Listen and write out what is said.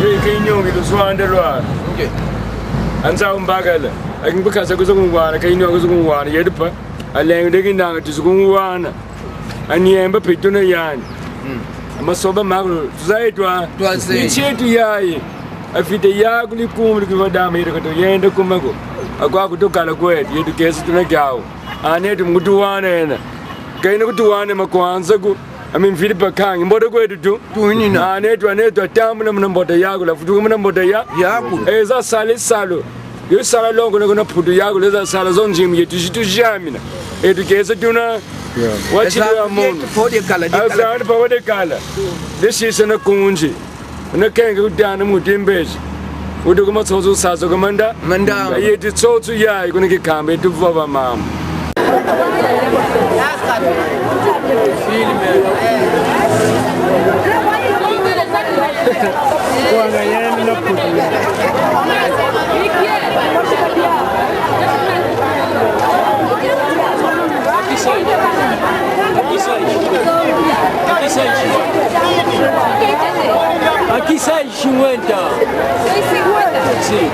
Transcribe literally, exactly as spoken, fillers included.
Ye, kainyongi luswanda lwa. Anza umbakala. Akin bakasa kuza kungwana, kainyongi kuza kungwana, yedupa. Alenge deki nanga tuza kungwana. Aniemba pituna yani. Amasoba makulu, tuzaitwa. Twaze. Ichetu yayi. Afite yakuli kumuli kivadama yere kato yenda kumako. Akwa kutukala kwetu, yetu kesi tuna kyau. Anetu mkutuwana ena. Kaina kutuwana makwanza ku. Ami mfili pa kangi, mbota kwetu tu. Tunina. Anetu, anetu, atambula muna mbota yakula, futuka muna mbota ya. Yakula. Eza sala isalu. Yo sala longo na kuna putu yakula, eza sala zo njimu yetu, zitu ziamina. Etu kesa tuna. Wachili wa mono. Eza andi pa wode kala. Desisa na kunji. Una kenga kutana mutu imbezi. Udu kuma tsotso sasa kumanda. Manda. Yeti tsotso ya, kuna kikamba, yetu vava mama. Akisai cinquenta. Sì.